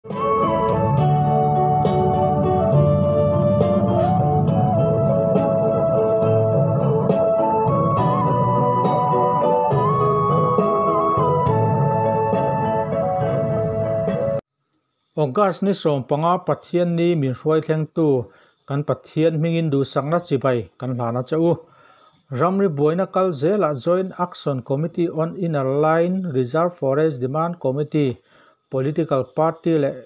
August ni 15 Pathian ni min hruai thlengtu kan Pathian hmingin duhsakna chibai kan hlan a che u. Ramri buaina kal zelah Joint Action Committee on Inner Line Reserve Forest Demand Committee, Political Party leh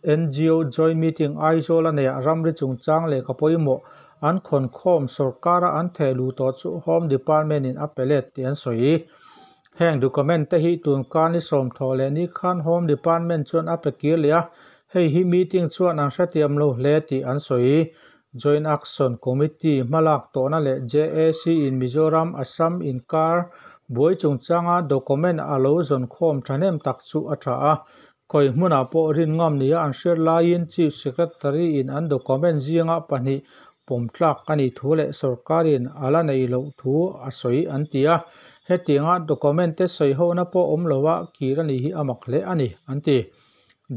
ngo Joint Meeting Aizawl a neiah ramri chungchang lehkha pawimawh an khawnkhawm sorkara an theh luh tawh chu Home Department in a pe let tih an sawi. Heng document te hi tunkar ni 10 leh ni khan Home Department chuan a pe kir leh a, hei hi meeting chuan an hrethiam lo hle tih an sawi. Joint Action Committee hmalak tawhna leh JAC in Mizoram, Assam inkar buai chungchanga document a lo zawnkhawm thahnem tak chu a tha a. Khawi hmunah pawh rin ngam nia an hriat laiin Chief Secretary in an document zinga pahnih pawm tlak a nih thu leh sorkarin a la nei loh thu a sawi an ti a. Hetianga document te sawi hona pawh awm loa kir a nih hi a mak hle a ni an ti.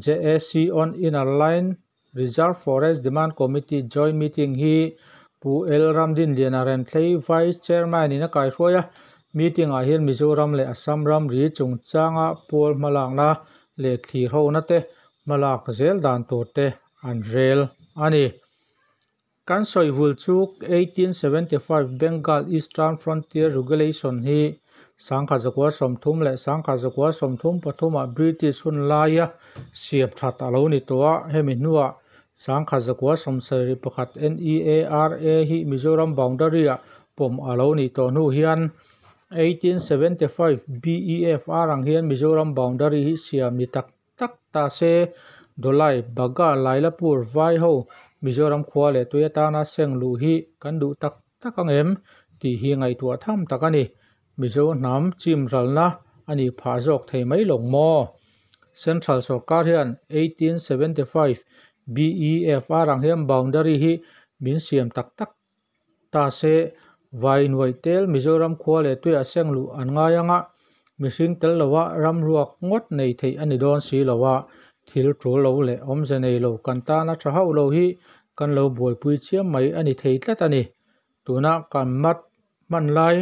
JAC on Inner Line Reserve Forest Demand Committee Joint Meeting hi Pu L Ramdinliana Renthlei Vice Chairman in a kaihruai a. Meeting ah hian Mizoram leh Assam ramri chungchanga pawl hmalakna leh thlir hona te hmalak zel dan tur te an rel a ni. Kan sawi vul chu 1875 Bengal Eastern Frontier Regulation hi 1930 leh 1933 ah British hun laia siam that a lo ni tawh a. Hemi hnuah 1971 NEARA hi Mizoram boundary ah pawm a lo ni tawh hnu hian 1875 BEFR ang hian Mizoram boundary hi siam ni tak tak ta se Dolai Baga Lailapur vai ho Mizoram khua leh tui atana seng luh hi kan duh tak tak ang em tih hi ngaihtuah tham tak a ni. Mizo hnam chim ralna a nih phah zawk thei mai lawng maw. Central sorkar hian 1875 BEFR ang hian boundary hi min siam tak tak ta se vai nuai tel Mizoram khua leh tui a seng luh an ngai anga mihring tel loa ram ruak ngawt nei theih a ni dawn si loa thil tul lo leh awmze nei lo kan tana tha hauh lo hi kan lo buaipui chiam mai a ni thei tlat a ni. Tuna kan mat hman lai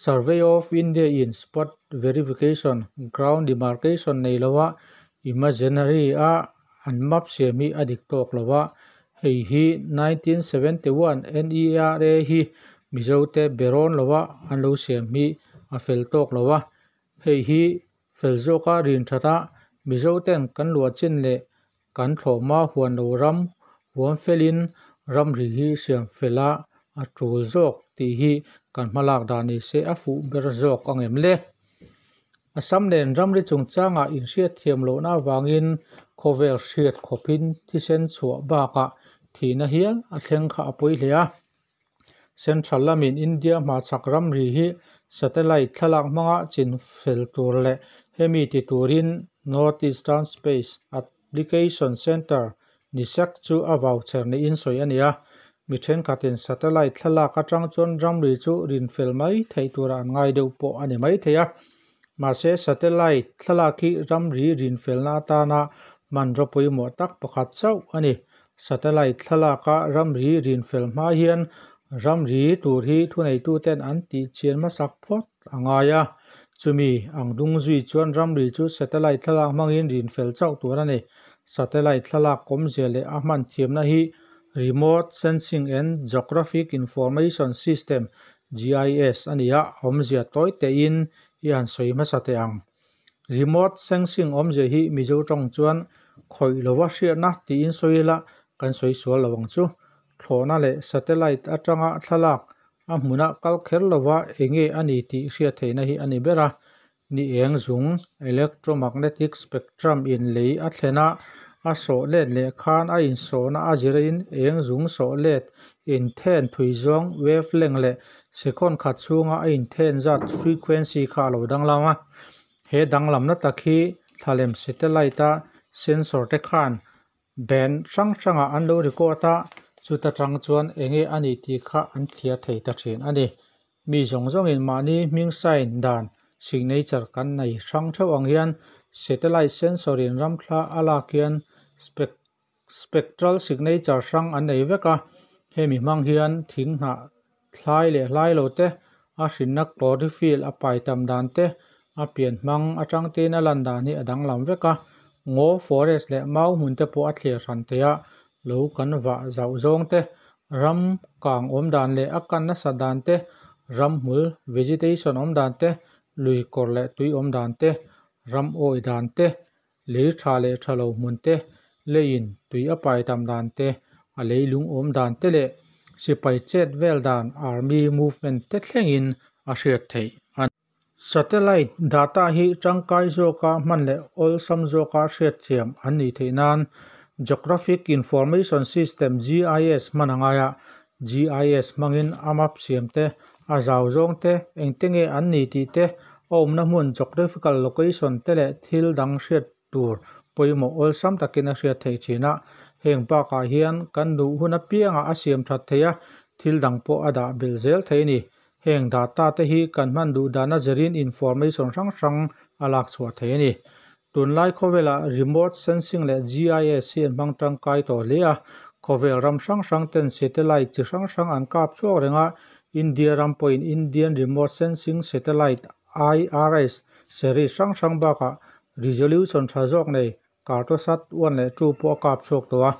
Survey of India in spot verification ground demarcation nei loa imaginary a an map siam hi a dik tawk loa hei hi 1971 NERA hi Mizote berawn loa an lo siam hi a fel tawk loa hei hi fel zawka rin thata Mizoten kan luah chin leh kan thlawhma huan lo ram huam felin ramri hi siam fela a tul zawk tih hi kan hmalak dan ni se a fuh ber zawk ang em le. Assam nen ramri chungchanga inhriat thiam lohna awangin khawvel hriat khawpin thisen chhuah bakah thihna hial a thleng kha a pawi hle a. Central lamin India hmachak ramri hi satellite thlalak hmanga chin fel tur leh hemi ti turin North Eastern Space Application Centre NISAC chu a vauchher niin sawi a ni a. Mi thenkhatin satellite thlalak atang chuan ramri chu rin fel mai theih tura an ngai deuh pawh a ni mai thei a. Mahse satellite thlalak hi ramri rin felna atana hmanraw pawimawh tak pakhat chauh a ni. Satellite thlalaka ramri rin fel hma hian ramri tur hi thuneituten an tih chian hmasak phawt a ngai a. Chumi ang dung zui chuan ramri chu satellite thlalak hmangin rin fel chauh tur a ni. Satellite thlalak awmzia leh a hman thiamna hi Remote Sensing and Geographic Information System GIS a ni a, awmzia tawi tein i han sawi hmasa teh ang. Remote Sensing awmzia hi Mizo tawng chuan khawih lova hriatna tiin sawi ila kan sawi sual lo ang chu. Thlawhna leh satellite atanga thlalak a hmuna kal kher lova enge a ni tih hriat theihna hi a ni ber a. Ni eng zung electromagnetic spectrum in lei a thlena a sawh let leh khan a insawhna a zirin eng zung sawh let inthen thui zawng wavelength leh second khat chhunga a inthen zat frequency kha a lo danglam a. He danglamna tak hi thlalem satellite a sensor te khan band hrang hrangah an lo record a, chuta tang chuan enge a ni tih kha an thliar thei ta thin a ni. Mi zawng zawngin mahni hming sign dan signature kan nei hrang theuh ang hian Satellite sensor in ram thla a lak hian spec spectral signature hrang an nei vek a, hemi hmang hian thing hnah thlai leh hlai lo te a hrinna chlorophyll a pai tam dan te a pian hmang atang te in a lan dan hi a danglam vek a, ngaw forest leh mau hmun te pawh a thliar hran theih a, lo kan vah zauh zawng te ram kang awm dan leh a kan nasat dan te ramhmul vegetation awm dan te lui kawr leh tui awm dan te ram awih dan te lei tha leh tha lo hmun te leiin tui a pai tam dan te a leilung awm dan te leh sipai chet vel dan army movement te thlengin a hriat theih a ni. Satellite data hi tangkai zawka hman leh awlsam zawka hriatthiam an nih theih nan Geographic Information System, GIS, hman a ngai a, GIS hmangin a map siam te, a zau zawng te, engte nge an ni tih te, a awmna hmun geographical location te leh thil dang hriat tur pawimawh awlsam takin a hriat theih thin a. Heng bakah hian kan duh hun apiangah a siam that theih a, thil dang pawh a dah belh zel thei a ni. Heng data te hi kan hman duh dana zirin information hrang hrang a lak chhuah theih a ni. Tunlai khawvelah remote sensing leh GIS hi an hmang tangkai tawh hle a, khawvel ram hrang hrang ten satellite chi hrang hrang an kap chhuak reng a, India ram pawhin Indian Remote Sensing Satellite, IRS, series hrang hrang bakah resolution tha zawk nei Cartosat one leh two pawh a kap chhuak tawh a.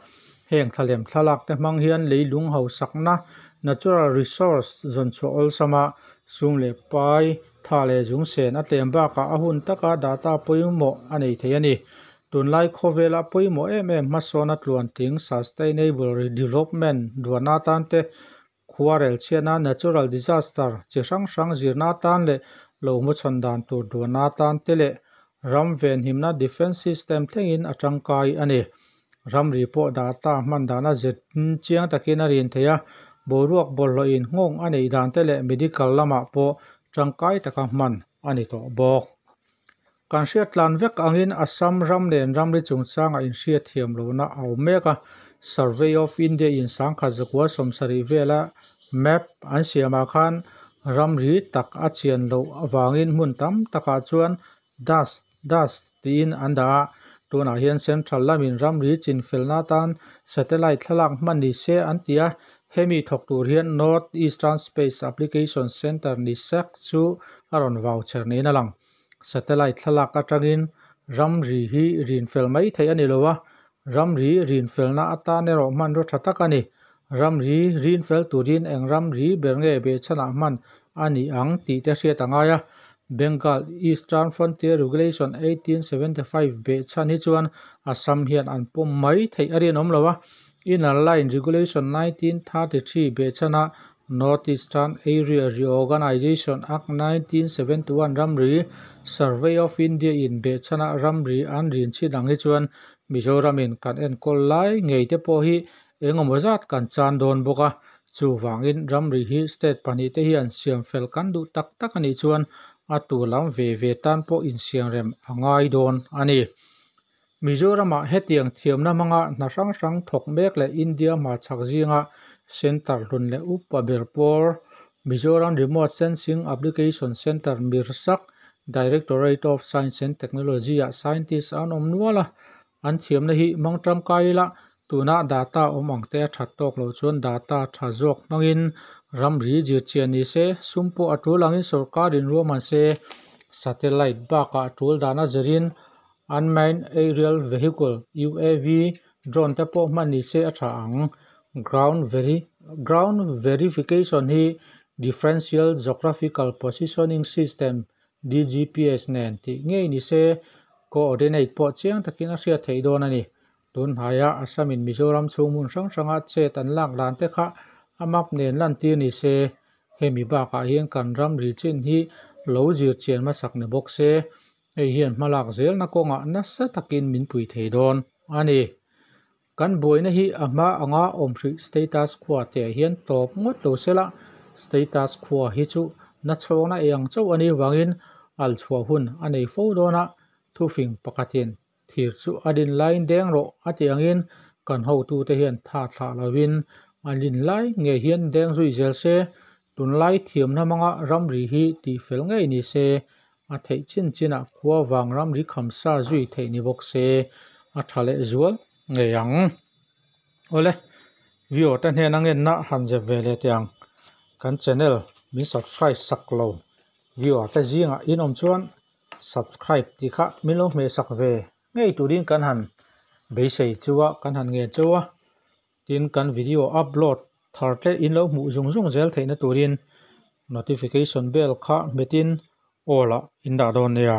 Heng thlalem thlalak te hmang hian leilung hausakna, natural resource, zawn chhuah awlsam a, sum leh pai, tha leh zung sen a tlem bakah a hun taka data pawimawh a nei thei a ni. Tunlai khawvela pawimawh em em hmasawna tluantling, sustainable development, duahna atan te, Khuarel chhiatna, natural disaster, chi hrang hrang zirna atan leh lo hmachhawn dan tur duahna atan te leh ram venhimna, defence system, thlengin a tangkai a ni. Ramri pawh data hman dana zir chiang takin a rin theih a, boruak bawlhhlawhin nghawng a neih dan te leh medical lamah pawh tangkai taka hman a ni tawh bawk. Kan hriat tlan vek angin Assam ram nen ramri chungchangah inhriat thiam lohna a awm mek a, Survey of India in 1970 vela map an siamah khan ramri tak a chian loh avangin hmun tam takah chuan dash dash tiin an dah a, tunah hian Central lamin ramri chinfelna atan satellite thlalak hman ni se an ti a, hemi thawk tur hian North Eastern Space Application Centre NISAC chu a rawn vau chher niin a lang. Satellite thlalak atangin ramri hi rinfel mai theih a ni lo a, ramri rinfelna atan erawh hmanraw tha tak a ni. Ramri rinfel turin eng ramri ber nge behchhanah hman a ni ang tih te hriat a ngai a. Bengal Eastern Frontier Regulation 1875 behchhan hi chuan Assam hian an pawm mai theih a rinawm lo a. Inner Line Regulation 1933 behchhana North Eastern Area Reorganisation Act 1971 ramri Survey of India in behchhana ramri an rin chin ang hi chuan Mizoram in kan enkawl lai ngei te pawh hi eng emaw zat kan chan dawn bawk a, chuvangin ramri hi state pahnih te hian siam fel kan duh tak tak a nih chuan a tu lam ve ve tan pawh insiamrem a ngai dawn a ni. Mizoramah hetiang thiamna hmanga hna hrang hrang thawk mek leh India hmarchhak zinga Centre hlun leh upa ber pawr Mizoram Remote Sensing Application Centre Mirsak Directorate of Science and Technology-ah scientist an awm nual a, an thiamna hi hmang tangkai ila tuna data awm ang te a that tawk loh chuan data tha zawk hmangin ramri zirchian ni se, sum pawh a tul angin sorkarin ruahman se, satellite bakah a tul dana zirin Unmanned Aerial Vehicle, UAV, drone te pawh hman ni se a tha ang. Ground Ground Verification hi Differential Geographical Positioning System, DGPS, nen tih ngei ni se, coordinate pawh chiang takin a hriat theih dawn a ni. Tun hnaia Assam in Mizoram chhung hmun hrang hranga chet an lak dan te kha a map nen lantir ni se, hemi bakah hian kan ramri chin hi lo zir chian hmasak ni bawk se, Hei hian hmalak zelna kawngah nasa takin min pui thei dawn a ni. Kan buaina hi a hma anga awm hrih status quo teh hian tawp ngawt lo sela, status quo hi chu nachhawkna ei ang chauh a nih vangin al chhuah hun a nei fo dawn a, thufing pakhatin thir chu a din laiin deng rawh a tih angin kan hotute hian tha thlah lovin a din lai ngei hian deng zui zel se, tunlai thiamna hmanga ramri hi tihfel ngei ni se. A theih chin chinah khua vang ramri kham sa zui theih ni bawk se a tha leh zual ngei ang. Awle, viewer te hnena ngenna han zep ve leh teh ang. Kan channel min subscribe sak lo viewer te zingah in awm chuan subscribe tih kha min lo hmeh sak ve ngei turin kan han beisei chu a, kan han ngen cheu a. Tin, kan video upload thar te in lo hmuh zung zung zel theihna turin notification bell kha hmetin all ah in dah dawn nia.